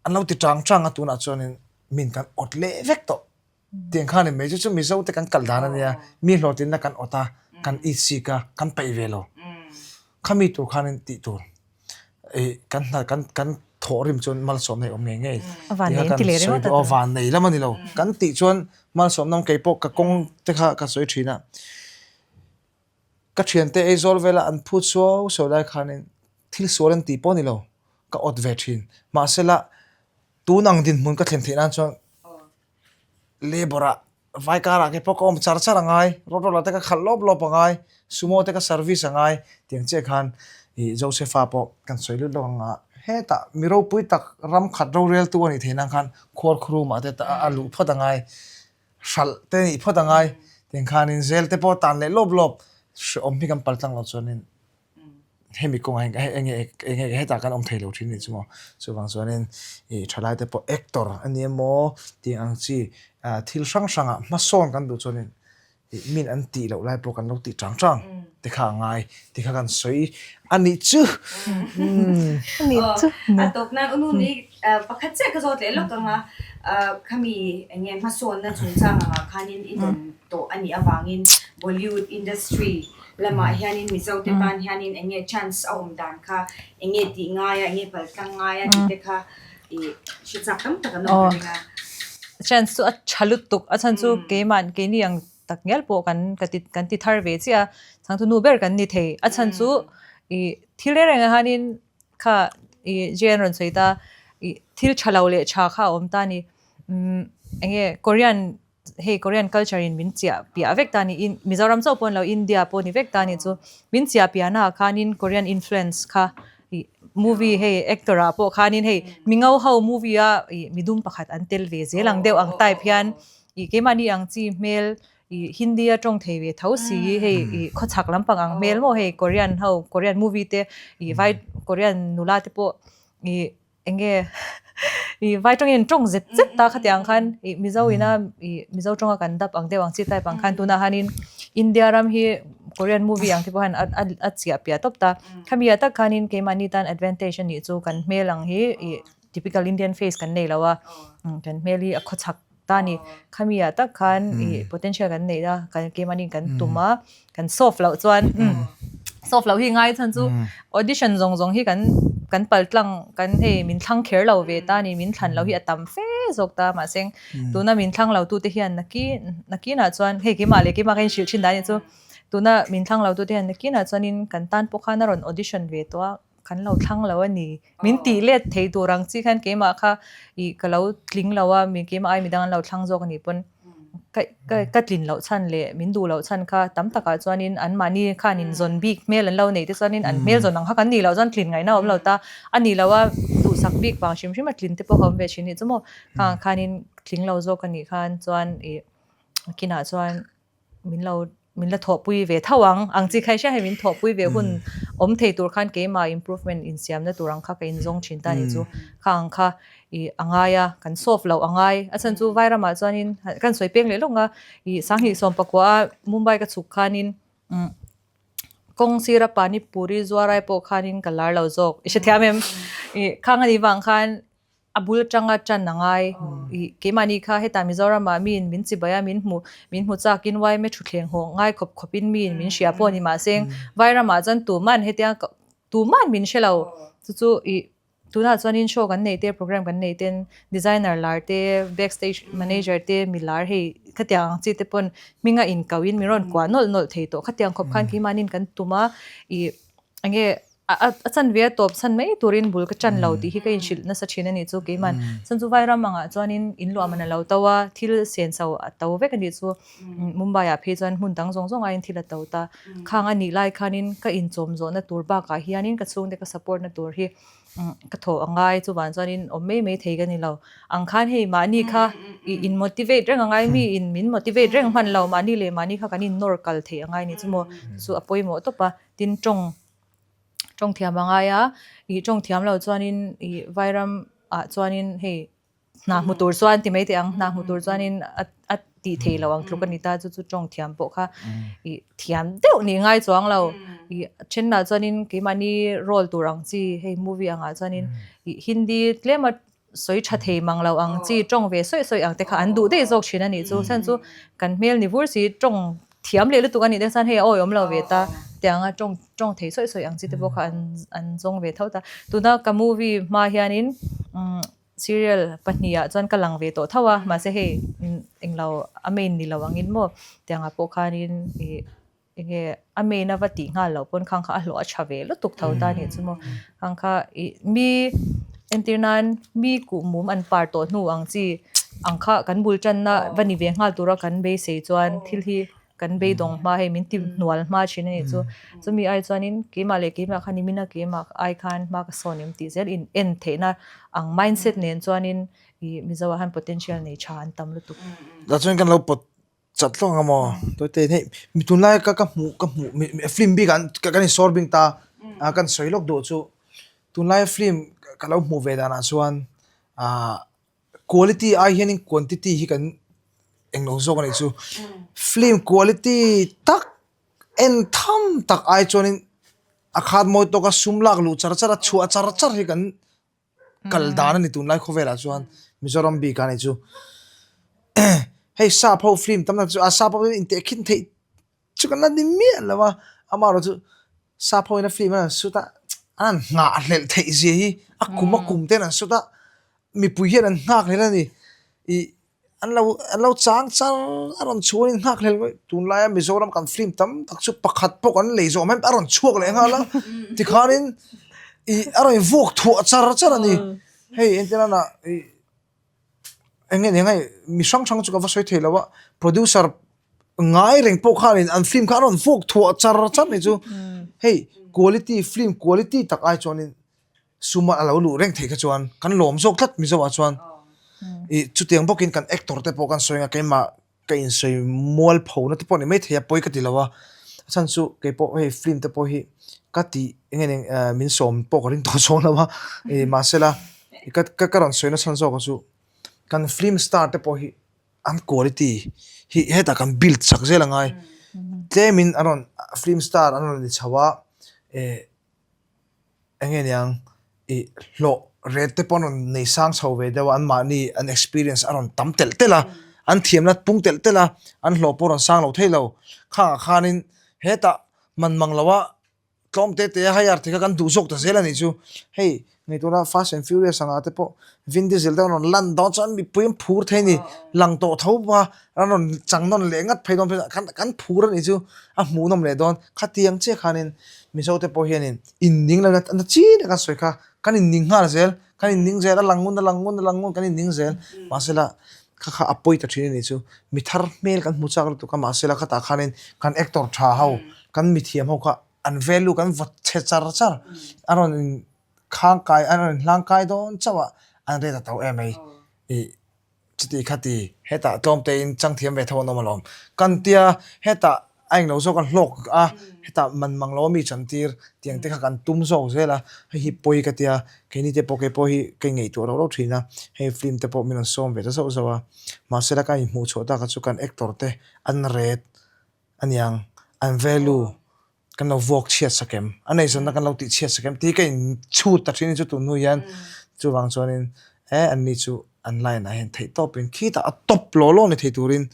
An lo ti chang chang a tunah chuanin min kan awt leh vek tawh. Tiang khan in mai chu chu Mizo te kan kal dan a nia, mi hlawhtlinna kan awt a, kan itsik a, kan peih ve lo. Khami tur khanin tih tur ih kan hna kan kan thawh rim chuan malsawmna hi awm ngei ngei. A van nei an ti leh ringawt a. Aw van nei lam a ni lo. Kan tih chuan malsawmna awm keipawh ka kawng te kha ka sawi thin a. Ka thiante Aizawl vela an phut suau suau lai khanin thil sual an tih pawh a ni lo, ka awt ve thin. Mahsela tun ang dinhmun ka thlen theih nan chuan labour ah vai karah te pawh ka awm char char a ngai, road roller te ka khalh lawp lawp a ngai, sumo te ka service a ngai tiang chiah khan ih Josepha pawh kan sawi lut lawk ang a, hetah mi ropui tak ram khat roreltu a nih theih nan khan khuarkhurum ah te a luh phawt a ngai. Hralh te nih phawt a ngai. Tiang khanin zel te pawh tan leh lawp lawp hrehawm hi kan pal tlang lo chuanin hemi kawngah hian eng nge eng nge hetah kan awm thei lo thin a nih chu maw. Chuvang chuanin ih thalai te pawh actor a ni emaw tih ang chi thil hrang hrangah hmasawn kan duh chuanin ih min an tih loh lai pawh kan lo tih chang chang te kha a ngai ti kha kan sawi a nih chu. A nih chu. A tawp nan u nu ni pakhat chiah ka zawt leh lawk ang a, khami eng nge hmasawnna chungchang angah khanin i dawn tawh a nih avangin Bollywood industry lamah hianin Mizo te tan hianin eng nge chance a awm dan kha eng nge tih ngai a eng nge paltlang ngai a tih te kha i hre chak tam tak an awm ka ring a. Chance chu a tha lutuk a chhan chu keimah keini ang tak ngial pawh kan ka ti kan ti thar ve chiah a, changtu nu ber kan ni thei a chhan chu ih thil reng reng ah hianin kha ih Jane rawn sawi ta ih thil tha lo leh tha kha a awm ta a ni umm eng nge Korean hei Korean culture in min chiah piah vek ta a ni in Mizoram chauh pawh ni lo India pawh ni vek ta a ni chu min chiah piah naah khanin Korean influence kha ih movie hei actor ah pawh khanin hei mingo ho movie a ih midum pakhat an tel ve zel ang deuh ang type hian ih keimahni ang chi hmel ih Hindi a tawng thei ve tho si hei ih khawchhak lampang ang hmel maw hei Korean ho Korean movie te ih vai Korean nula te pawh ih eng nge ih vai tawngin an tawng zet zet ta khatiang khan ih Mizo ina ih Mizo tawnga kan dap ang deuh ang chi type ang khan tunah hianin India ram hi Korean movie ang te pawh hian a a a chiah piah tawp ta khami ah tak khanin keimahni tan advantage a nih chu kan hmel ang hi ih typical Indian face kan nei lo a kan hmel hi a khawchhak ta a ni. Khami ah tak khan ih potential kan neih a, kan keimahni kan tum a, kan solve loh chuan solve loh hi ngai chhan chu audition zawng zawng hi kan kan pal tlang kan hei min thlang kher lo ve ta a ni, min thlan loh hi a tam fe zawk ta mahse tuna min thlang lo tute hian nakin nakinah chuan hei keimah leh keimah ka inhrilh thin dan hi chu tuna min thlang lo tute hian nakinah chuanin kan tan pawh khan a rawn audition ve tawh a. Kan lo thlang lo a ni. Min tih let thei tur ang chi khan keimah kha ih ka lo tling lo a, mi keimah ai midang an lo thlang zawk a nih pawn ka ka ka tlin loh chhan leh min duh loh chhan kha tam takah chuanin anmahni khan inzawn bik hmel an lo neih te chuanin an hmel zawn ang kha kan nih loh chuan tlin ngaihna a awm lo ta. A nih loh a duhsak bik vang hrim hrim a tlin te pawh ka awm ve thin nih chu maw. Khang khanin tling lo zawk a nih khan chuan ih kinah chuan min lo min la thawhpui ve tho ang ang chi khai hria hei min thawhpui ve hun awm thei tur khan keimah improvement insiamna tur ang kha ka inzawng thin ta ni chu kha ang kha ih a ngai a kan solve loh a ngai a chhan chu vai ramah chuanin kan sawi peng leh lawk a ih sanghnih sawm pakua a Mumbai ka chhuk khanin. Kawng sira pani puri zuar ai pawh khanin ka lar lo zawk. I hrethiam em? I khang anih vang khan a bul atanga tan a ngai. I keimahni kha hetah Mizoramah miin min chibai a, min hmu min hmu chakin YMA thutthleng haw ngai khawp khawpin miin min hria pawh a ni mahse Vairamah chuan tuman hetiang tuman min hre lo. Chu chu i Tunah chuanin show kan neih te, program kan neih ten designer lar te, backstage manager te, mi lar hei khatiang ang chi te pawn hminga inkauh in min rawn kuah nawlh nawlh thei tawh. Khatiang khawp khan keimahniin kan tum a, ih enge a chan ve a tawp chhan mai turin bul ka chan lo tih hi ka inhrilh nasa thin a nih chu keimahn. Chuan chu Vairam angah chuanin in luah man a lo to a, thil senso a to vek a nih chu. Mumbai ah phei chuan hmun dang zawng zawng aiin thil a to ta. Khang a nih lai khanin ka inchawm zawhna tur bakah hianin ka chhungte ka support na tur hi ka thawh a ngai chuvang chuanin awm mai mai thei ka ni lo. Ang khan hei mahni kha i in motivate reng a ngai mi in min motivate reng hman lo mahni leh mahni kha kan in nawr kal theih a ngai ni chu maw chu a pawimawh tawp a tin tawng tawng thiam a ngai a ih tawng thiam lo chuanin ih vairam ah chuanin hei Hna hmu tur chuan ti mai teh ang, hna hmu tur chuanin a a tih thei lo ang tluk a ni ta, chu chu tawng thiam pawh kha ih thiam deuh nih ngai chuang lo. Ih thenah chuanin keimahni role tur ang chi hei movie angah chuanin ih Hindi tlema sawi tha thei mang lo ang chi tawng ve sawi sawi ang te kha an duh daih zawk thin a nih chu. Chhan chu kan hmel ni vur si tawng thiam leh lutuk a nih te chuan hei a awihawm lo ve ta tianga tawng tawng thei sawi sawi ang chi te pawh kha an an zawng ve tho ta. Tuna ka movie hma hianin umm. Serial pahnihah chuan ka lang ve tawh tho a, mahse hei englo a main ni lo angin maw tiangah pawh khanin ih enge a main a va tih nghal loh pawn khang kha a hlawh a tha ve lutuk tho ta nih chu maw khang kha ih mi entir nan mi kuh mum an par tawh hnu ang chi ang kha kan bul tanna va ni ve nghal tura kan beisei chuan thil hi Kan beidawng hma hei min ti hnual hma thin a nih chu. Chumi ai chuanin keimah leh keimah khan i mina keimah ai khan hma ka sawn em tih zel in en theihna ang mindset nen chuanin i Mizo ah hian potential nei tha an tam lutuk. Tah chuan kan lo pawt chat hlawk ang maw? Tawite hei mi tunlai ka ka hmuh ka hmuh film bik ah kan in sawr bing ta a kan sawi lawk duh chu tunlai film ka lo hmuh ve danah chuan ah Quality ai hianin quantity hi kan englo zawk a nih chu. Film quality tak en tham tak ai chuanin a khat mawi tawka sum lak luh char char a chhuah char char hi kan kal dan a ni tunlai khawvelah chuan Mizoram bik a nih chu. Hei sap ho film tam tak chu a sap ho hian intehkhin theih Chu kan la ni miah lo a, amaherawh chu sap ho in a film an han shoot a, an han nghahhlelh theih zia hi a kum a kum ten an shoot a, mipui hian an nghakhlel a ni. Ih an lo an lo chang char a rawn chhuah in nghakhlel mai tunlaia Mizoram kan film tam tak chu pakhat pawh kan lei zawh mai a rawn chhuak leh nghal a, tikhanin ih a rawn invuak thuah char char a ni. Hei entirana ih eng nge ni ang hei mi hrang hrang chu ka va sawi thei lo a, producer ngai reng pawh khanin an film kha a rawn fawk thuah char char mai chu hei quality film quality tak ai chuanin suma a lo luh reng theih kha chuan kan lawm zawk tlat Mizo ah chuan ih chutiang bawkin kan actor te pawh kan sawi anga keimah ka insawi mual pho na te pawh ni maithei a pawi ka ti lo a a chhan chu keipawh hei film te pawh hi ka tih eng nge min sawm pawh ka ring tawh chuang lo a ih mahsela ka ka rawn sawi na chhan zawk chu kan film star te pawh hi. An quality hi hetah kan build chak zel angai. Tlemin an rawn film star an rawn ni chho a, eh eng nge niang ih hlawh rate te pawh an rawn nei sang chho ve deuh a, anmahni an experience a rawn tam telh telh a, an thiamna pung telh telh a, an hlawh pawh a rawn sang lo thei lo. Khangah khanin hetah man mang loha Tlawm te te a hire te kha kan duh zawk ta zel a nih chu. Hei ngaihtuahna Fast and Furious anga te pawh Vin Diesel te an rawn lan dawn chuan mipui an phur thei a ni. Lang tawh tho pawh a an rawn chang nawn leh ngat phei dawn phei chuan kan phur a nih chu a hmuhnawm leh dawn. Khatiang chiah khanin Mizo te pawh hianin inning lo na chin a kan sawi kha kan inning nghal zel, kan inning zel a lang ngun a lang ngun a lang ngun kan inning zel. Mahsela kha kha a pawi ta thin a nih chu. Mi thar hmel kan hmu chak lutuk a mahsela khatah khanin kan actor tha ho kan mithiam ho kha an value kan vawt chhe char char a rawn in khang kai a rawn in hlang kai dawn chauh a an rate a to em mai ih chuti kha ti hetah tlawm te in chang thiam ve tho an awm alawm kan tia hetah a englo zawk a hlawk a hetah man mang lo a mi chan tir tiang te kha kan tum zawk zel a hei hi pawi ka tia keini te pawh keipawh hi ka ingaihtuah rauh rauh thin a hei film te pawh min rawn sawm ve ta zauh zauh a mahse la ka inhmuh chhuah tak kha chu kan actor te an rate. Aniang. An value kan lo vuak chhiat sak em? A neizawnna kan lo tih chhiat sak em? Tih hi ka inchhut ta thin hi chu tun hnu hian chuvang chuanin e anni chu an line ah hian theih tawpin khitah a tawp law law ni thei turin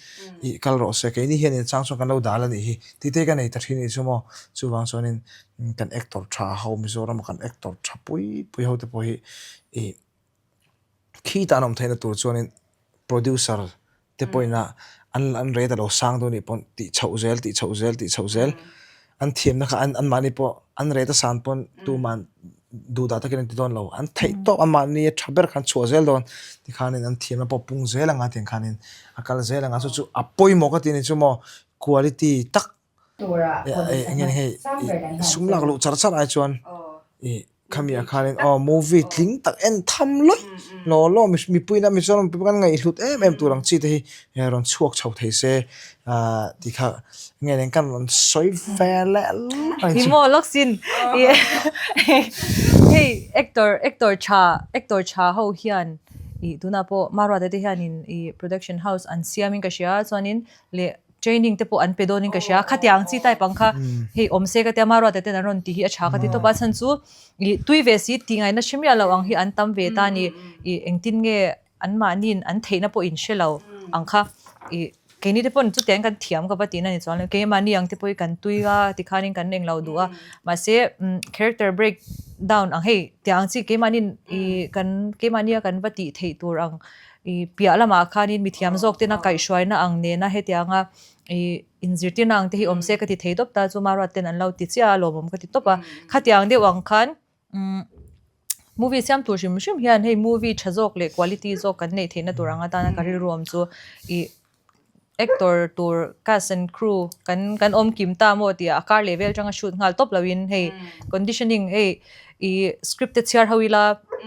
ih kal rawh se keini hian inchang chuan kan lo dal a nih hi tih te hi ka nei ta thin a ni chu maw chuvang chuanin kan actor tha ho Mizoram a kan actor tha pui pui ho te pawh hi ih Khitah an awm theihna tur chuanin producer te pawhin a an an rate a lo sang dawn nih pawn tih chhoh zel tih chhoh zel tih chhoh zel an thiamna kha an anmahni pawh an rate a san pawn tuman duhdah takin an ti dawn lo an theih tawk anmahni a tha ber kha an chhuah zel dawn tikhanin an thiamna pawh pung zel anga tiang khanin a kal zel anga chu chu a pawimawh ka ti a ni chu maw quality tak eng nge hei sum lak luh char char ai chuan ih khami ah khanin aw movie tling tak en tham lawih law law mipui ina Mizoram mipui kan ngaihhlut em em tur ang chi te hi rawn chhuak chho thei se ah ti kha nge nen kan rawn sawi ve leh lawk ang chu. Ni maw lawk sin hei actor actor tha actor tha ho hian ih tunah pawh Maruata te hianin ih production house an siamin ka hria chuanin leh Training te pawh an pe dawnin ka hria. Khatiang chi type ang kha hei awm se ka tia Maruata ten an rawn ti hi a tha ka ti tawp a. Chhan chu ih tui ve si tih ngaihna hre miah lo ang hi an tam ve ta a ni. Ih engtin nge anmahniin an theihna pawh in hre lo ang kha. Ih keini te pawn chutiang kan thiam ka va tihna ni chuan lo. Keimahni ang te pawh hi kan tui a tikhanin kan englo duh a. Mahse character break down ang hei tiang ang chi keimahniin ih kan keimahnia kan va tih theih tur ang I piah lamah khanin mithiam zawk tena kaihhruaina ang nena hetianga i inzirtirna ang te hi awm se ka ti thei tawp ta chu Maruat ten an lo ti chiah a lawmawm ka ti tawp a. Khatiang deuh ang khan movie siam tur hrim hrim hian hei movie tha zawk leh quality zawk kan neih theihna tur ang atana ka rilru awm chu i Actor tur cast and crew kan kan awm kim ta maw tih a kar leh vel atanga shoot nghal tawp loin hei conditioning hei ih script te chhiar ho ila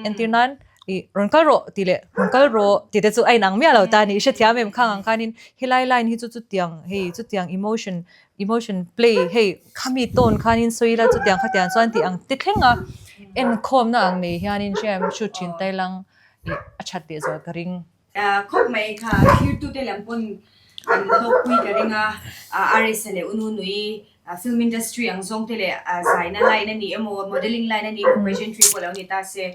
entir nan ih rawn kal rawh tih leh rawn kal rawh tih te chu a inang miah lo ta a ni hrethiam em khang ang khanin helai line hi chu chutiang hei chutiang emotion emotion play hei khami tone khanin sawi ila chutiang khatiang chuan tih ang te thleng a enkhawmna ang nei hianin hriam shoot thin tailang ih a that leh zual ka ring. Khawp mai kha thirtute lam pawn kan hlawkpui ka ring a, RS-a leh U Nunui film industry ang zawng te leh zaina line a ni emaw modelling line a ni emaw pageantry pawh lo ni ta se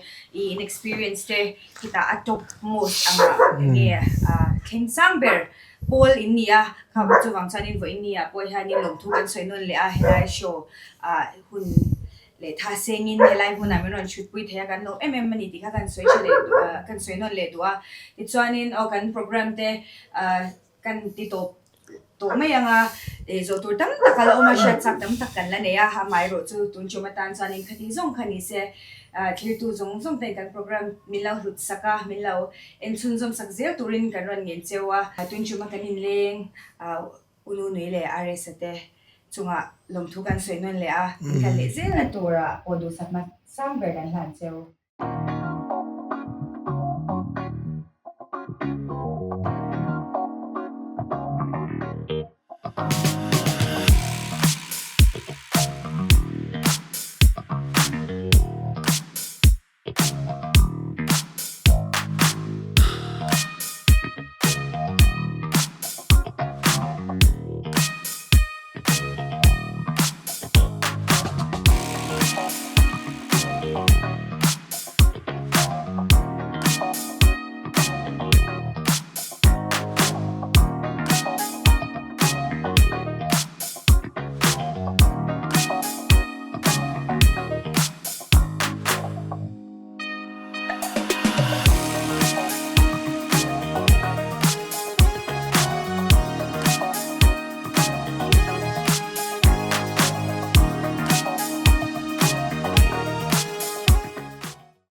i in experience te khitah a top most anga enge thleng sang ber pawl in ni a, kha chuvang chuanin vawiin ni ah pawh hianin lawmthu kan sawi nawn leh a helai show ah hun Leh tha sengin helai hmunah min rawn chhutpui thei a, kan lawm em em a ni tih kha kan sawi tha leh duh a, kan sawi nawn leh duh a. Tichuanin aw kan program te kan ti tawp tawh mai ang a, zawh tur tam tak a la awm a, hriat chak tam tak kan la nei a, amaherawh chu tun tum atan chuanin khati zawng kha ni se, thiltu zawng zawng ten kan program min lo hlut sak a, min lo en chhunzawm sak zel turin kan rawn ngen cheu a. Tun tuma kan inleng U Nunui leh Aresa te chungah lawmthu kan sawi nawn leh a, in kal leh zelna turah pawh duhsakna sang ber kan hlan cheu.